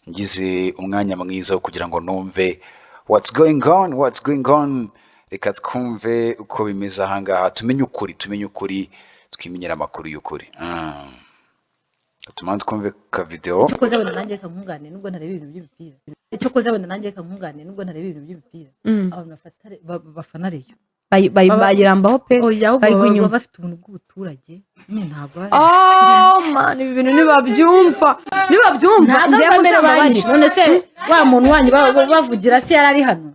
Ngize umwanya mwiza wo kugira ngo numve what's going on, what's going on. Reka twumve uko bimeze ahangaha, tumenye ukuri, tumenye ukuri, twimenyere amakuru y'ukuri. Tumanze twumve ka video. Icyo koze wenda nanjye reka nkunganire, nubwo ntareba ibintu by'imipira. Icyo koze wenda nanjye reka nkunganire, nubwo ntareba ibintu by'imipira. Abantu bafana Rayon Bayirambaho pe. Oya, ahubwo bayigwa baba inyuma. bafite ubuntu bw'ubuturage nyine, ntabwo ari Oh man, ibi bintu nibabyumva, nibabyumva ntabwo njyewe ari bamere muzambabarire. None se wa muntu wanyu bavugira se yari ari hano?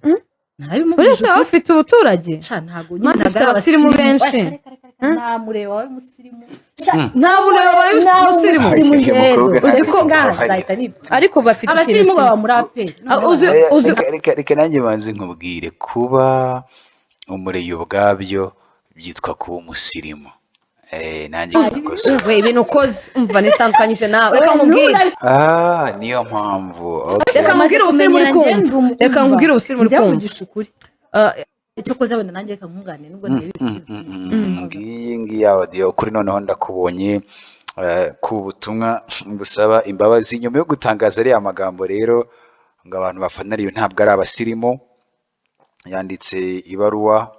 Buri wese baba bafite ubuturage. Sha, ntabwo nyine Maze ntabwo ifite ari abasirimu benshi. Oya, kare, kare, kare, nta mureba wawe musirimu. Nta muntu wabaye umusirimu. Umusirimu Umukobwa ngendo Uzi ko- nzahita nibyo. Ariko bafite ikintu Abasirimu kimwe. baba muri APR. Ah, uzi Reka nanjye banze nkubwire, kuba umureyo ubwabyo byitwa kuba umusirimu. Nanjye nkakosora. We, ibintu ukoze, umva, nitandukanyije nawe. Reka nkubwire. Ah, niyo mpamvu, okay. Reka nkubwire ubusirimu uri kumva, reka nkubwire ubusirimu uri kumva. Mvugisha ukuri. Ah, Icyo koze wenda nanjye reka nkunganire, nubwo ntareba ibintu by'imipira. Ngiyi ngiyi audio kuri noneho ndakubonye, ku butumwa busaba imbabazi nyuma yo gutangaza ariya magambo rero ngo abantu bafana Rayon ntabwo ari abasirimu. Yanditse ibaruwa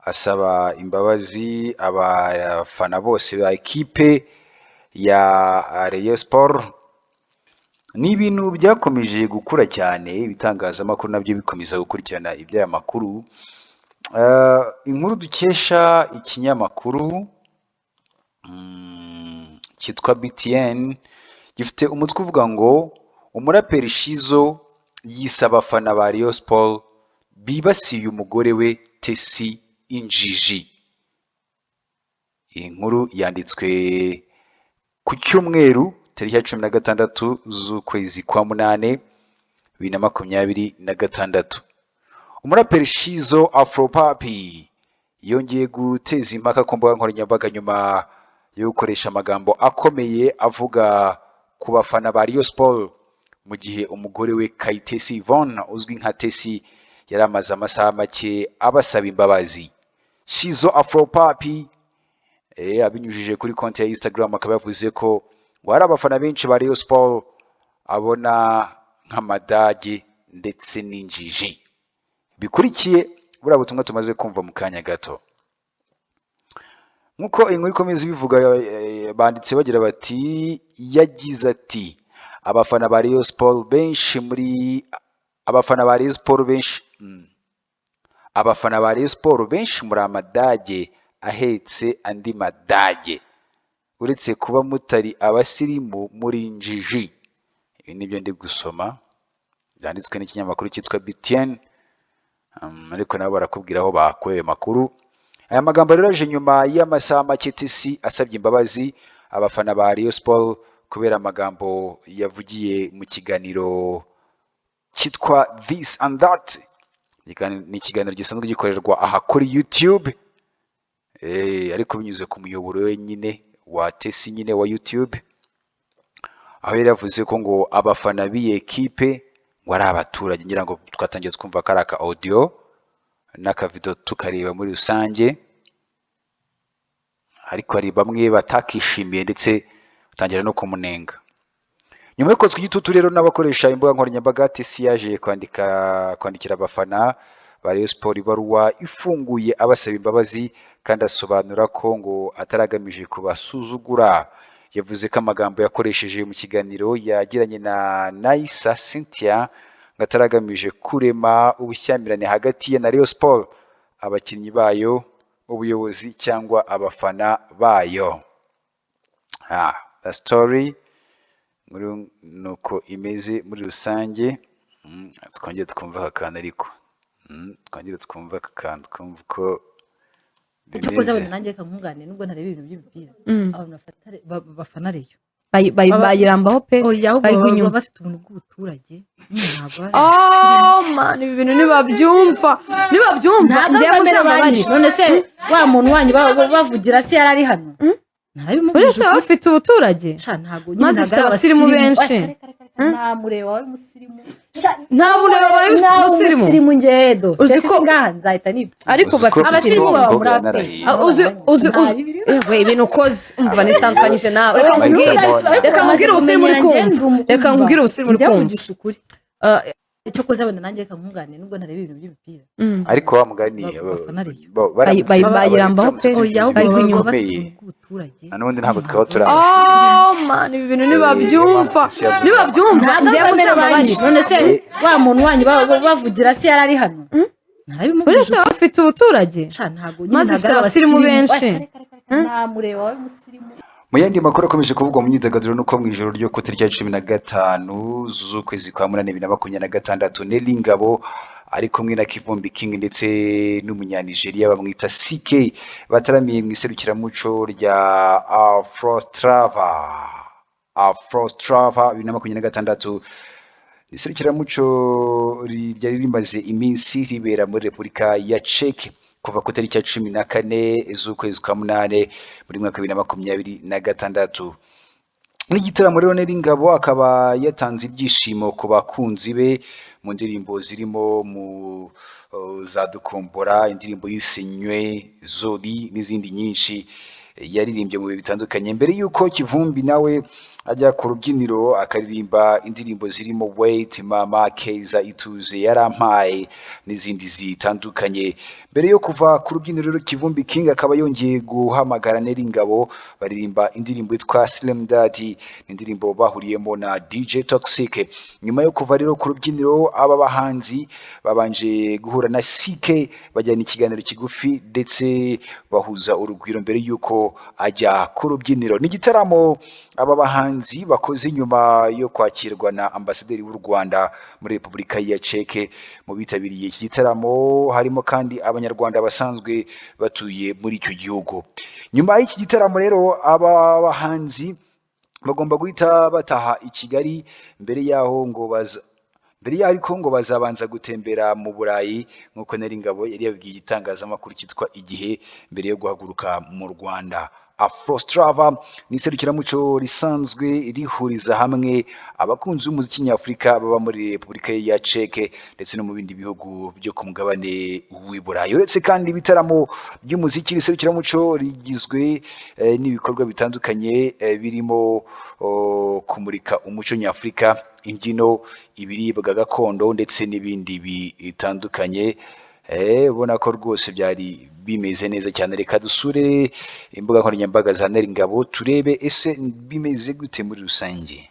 asaba imbabazi abafana bose ba ekipe ya Rayon Sport. Ni ibintu byakomeje gukura cyane, ibitangazamakuru nabyo bikomeza gukurikirana iby'aya makuru. Inkuru dukesha ikinyamakuru cyitwa BTN gifite umutwe uvuga ngo umuraperi Shizzo yise abafana ba Rayon Sport bibasiye umugore we Tessy injiji. Iyi nkuru yanditswe ku cyumweru tariki ya 16 z'ukwezi kwa munane 2026. Umuraperi Shizzo Afropapi yongeye guteza impaka ku mbuga nkoranyambaga nyuma yo gukoresha amagambo akomeye avuga ku bafana ba Rayon Sport, mu gihe umugore we Kayitesi Yvonne uzwi nka Tessy yari amaze amasaha make abasaba imbabazi. Shizzo Afropapi abinyujije kuri konti ya Instagram akaba yavuze ko ngo hari abafana benshi ba Rayon Sport abona nk'amadage ndetse n'injiji. Bikurikiye buriya butumwa tumaze kumva mu kanya gato. Nk'uko inkuru ikomeza ibivuga, banditse bagira bati, yagize ati: "Abafana ba Rayon Sport benshi muri abafana ba Rayon Sport benshi, abafana ba Rayon Sport benshi muri amadage ahetse andi madage. Uretse kuba mutari abasirimu, muri injiji." Ibi nibyo ndi gusoma byanditswe n'ikinyamakuru cyitwa BTN, ariko nabo barakubwira aho bakuye ayo makuru. Aya magambo rero aje nyuma y'amasaha make Tessy asabye imbabazi abafana ba Rayon Sport kubera amagambo yavugiye mu kiganiro cyitwa This and That. Ni ikiganiro gisanzwe gikorerwa aha kuri YouTube, ariko binyuze ku muyoboro we nyine wa Tessy nyine wa YouTube, aho yari yavuze ko ngo abafana b'iyi ekipe ngo ari abaturage. Ngira ngo twatangiye twumva ko ari aka audio n'akavido tukareba muri rusange, ariko hari bamwe batakishimiye ndetse batangira no kumunenga. Nyuma yo kotswa igitutu rero n'abakoresha imbuga nkoranyambaga, Tessy yaje kwandikira abafana ba Rayon Sport ibaruwa ifunguye abasaba imbabazi, kandi asobanura ko ngo atari agamije kubasuzugura. Yavuze ko amagambo yakoresheje mu kiganiro yagiranye na Naisa Cynthia ngo atari agamije kurema ubushyamirane hagati ye na Rayon Sport, abakinnyi bayo, ubuyobozi cyangwa abafana bayo. Ah, the story muri nuko imeze muri rusange. Twongere twumve aka kantu, ariko twongere twumve aka kantu, twumve uko Icyo koze bimeze. Wenda nanjye reka nkunganire, nubwo ntareba ibintu by'imipira. Abantu bafana Rayon Bayirambaho pe. Oya, ahubwo bayigwa baba inyuma. bafite ubuntu bw'ubuturage nyine, ntabwo ari Oh man, ibi bintu nibabyumva, nibabyumva ntabwo njyewe ari bamere muzambabarire. None se wa muntu wanyu bavugira se yari ari hano? Narabimubwije Buri wese ukuri. bafite ubuturage. Sha, ntabwo nyine Maze ntabwo ifite ari abasirimu benshi. Oya, kare, kare, kare, nta mureba wawe musirimu. Sha, Nta mureba wawe nta musirimu. musirimu ngedo. Uzi Uzi ko- ko ngaha nzahita nipfa. Ariko Uzi ko bafite Abasirimu uwo baba mukobwa muri yanarahiye. APR. Ah, uzi yewe ibintu ukoze, umva, nitandukanyije nawe. Reka nkubwire, reka nkubwire ubusirimu uri kumva, reka nkubwire ubusirimu uri kumva. Njya ukuri. Ah, Icyo koze wenda nanjye reka nkunganire, nubwo ntareba ibintu by'imipira. Ariko wa mugani Bafana Rayon. baramutse Bayirambaho pe. baramutse Oya, ahubwo Bari baba inyuma. bafite bikomeye. ubuntu bw'ubuturage. Na n'ubundi ntabwo twaba turi Oh man, ibi bintu nibabyumva, nibabyumva, Ntabwo njyewe bamera muzambabarire. banyu. None se wa muntu wanyu bavugira se yari ari hano? Buri Narabimubwije wese bafite ubuturage. ukuri. Sha, ntabwo nyine Maze ntabwo ifite ari abasirimu abasirimu. benshi. Oya, kare, kare, kare, nta mureba wawe musirimu. Mu yandi makuru akomeje kuvugwa mu myidagaduro nuko mu ijoro ryo ku itariki ya 15 z'ukwezi kwa munani 2026, Nelly Ngabo ari kumwe na Kivumbi King ndetse n'umunyanigeriya bamwita CK bataramiye mu iserukiramuco rya Afrostrava 2026. Iserukiramuco ryari rimaze iminsi ribera muri Repubulika ya Czech kuva ku itariki ya 14 z'ukwezi kwa munani muri mwaka 2026. Muri gitaramo rero, Nelly Ngabo akaba yatanze ibyishimo ku bakunzi be mu ndirimbo zirimo mu za Dukombora, indirimbo yisinywe Zori n'izindi nyinshi yaririmbye mu bihe bitandukanye, mbere y'uko Kivumbi nawe ajya ku rubyiniro akaririmba indirimbo zirimo Wait, Mama Keza, Ituze, Yarampaye n'izindi zitandukanye. Mbere yo kuva ku rubyiniro rero, Kivumbi King akaba yongeye guhamagara Nelly Ngabo baririmba indirimbo yitwa Slim Daddy, ni indirimbo bahuriyemo na DJ Toxic. Nyuma yo kuva rero ku rubyiniro, aba bahanzi babanje guhura na CK bajyana ikiganiro kigufi ndetse bahuza urugwiro mbere y'uko ajya ku rubyiniro. Ni igitaramo aba bahanzi bakoze nyuma yo kwakirwa na ambasaderi w'u Rwanda muri Repubulika ya Czech. Mu bitabiriye iki gitaramo harimo kandi Abanyarwanda basanzwe batuye muri icyo gihugu. Nyuma y'iki gitaramo rero, aba bahanzi bagomba guhita bataha i Kigali. Mbere yaho ngo baza mbere yaho ariko ngo bazabanza gutembera mu Burayi, nk'uko Nelly Ngabo yari yabwiye igitangazamakuru cyitwa Igihe mbere yo guhaguruka mu Rwanda. Afrostrava ni iserukiramuco risanzwe rihuriza hamwe abakunzi b'umuziki nyafurika baba muri Repubulika ya Czech ndetse no mu bindi bihugu byo ku mugabane w'i Burayi. Uretse kandi ibitaramo by'umuziki, iri serukiramuco rigizwe n'ibikorwa bitandukanye birimo kumurika umuco nyafurika, imbyino, ibiribwa gakondo ndetse n'ibindi bitandukanye. Ubona ko rwose byari bimeze neza cyane. Reka dusure imbuga nkoranyambaga za Nelly Ngabo turebe ese bimeze gute muri rusange.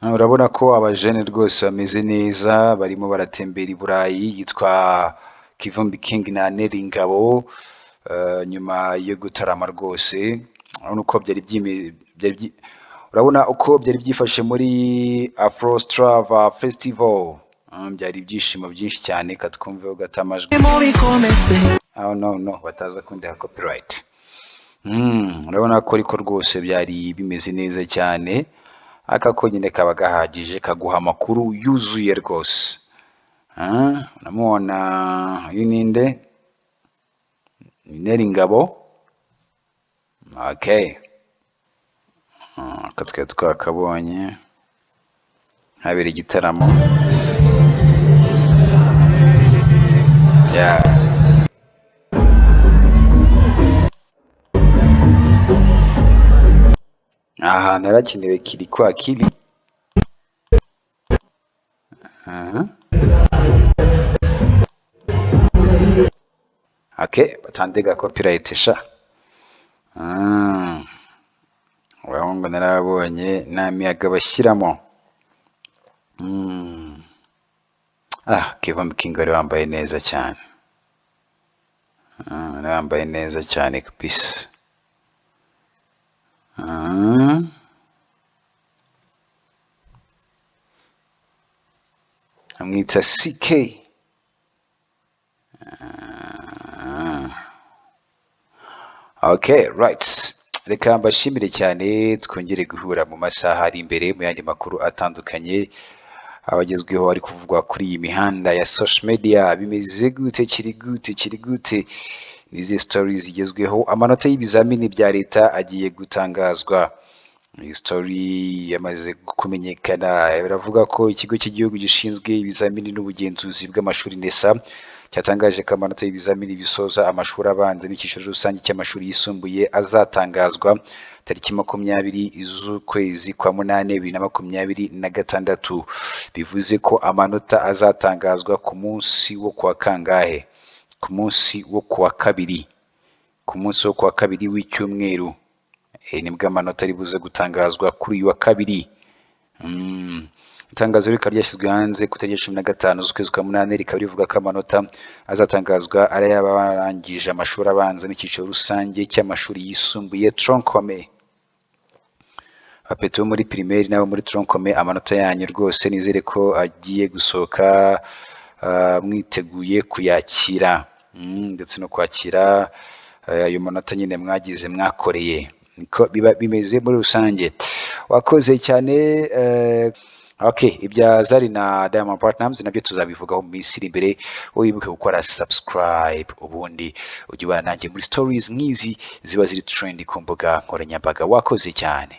Urabona ko abajene rwose bameze neza, barimo baratembera i Burayi, yitwa Kivumbi King na Nelly Ngabo, nyuma yo gutarama rwose. Urabona uko byari urabona uko byari byifashe muri Afrostrava Festival. Byari ibyishimo byinshi cyane. Katwumveho gato amajwi. Oh no no, bataza kundiha copyright. Urabona ko ariko rwose byari bimeze neza cyane. Aka konyine kaba gahagije kaguha amakuru yuzuye rwose. Uramubona uyu ninde? Ni Nelly Ngabo. Okay. Aka twari twakabonye habera igitaramo. Yeah. Ahantu harakenewe kiri kwa kiri. Aha. Okay, batandega copyright sha. Abahungu narabonye nta miyaga bashyiramo. Kivumbi King wari wambaye neza cyane. Wari wambaye neza cyane kabisa. Amwita CK. Okay, right. Reka mbashimire cyane, twongere guhura mu masaha ari imbere mu yandi makuru atandukanye abagezweho ari kuvugwa kuri iyi mihanda ya social media. Bimeze gute, kiri gute, kiri gute? Ni izihe stories zigezweho? Amanota y'ibizamini bya leta agiye gutangazwa. Iyi story yamaze kumenyekana. Biravuga ko ikigo cy'igihugu gishinzwe ibizamini n'ubugenzuzi bw'amashuri, NESA, cyatangaje ko amanota y'ibizamini bisoza amashuri abanza n'icyiciro rusange cy'amashuri yisumbuye azatangazwa tariki 20 z'ukwezi kwa munani 2026. Bivuze ko amanota azatangazwa ku munsi wo kuwa kangahe? Ku munsi wo kuwa kabiri, ku munsi wo kuwa kabiri w'icyumweru. Nibwo amanota ari buze gutangazwa kuri uyu wa kabiri. Itangazo rikaba ryashyizwe hanze ku itariki 15 z'ukwezi kwa munani, rikaba rivuga ko amanota azatangazwa ari ay'abarangije amashuri abanza n'icyiciro rusange cy'amashuri yisumbuye, tronc commun. Abapeti bo muri primaire n'abo muri tronc commun, amanota yanyu rwose nizere ko agiye gusohoka, mwiteguye kuyakira, ndetse no kwakira ayo manota nyine mwagize, mwakoreye. Niko biba bimeze muri rusange. Wakoze cyane. Okay, ibya Zari na Diamond Platnumz nabyo tuzabivugaho mu minsi iri imbere. Wibuke gukora subscribe, ubundi ujye ubana nanjye muri stories nk'izi ziba ziri trend ku mbuga nkoranyambaga. Wakoze cyane.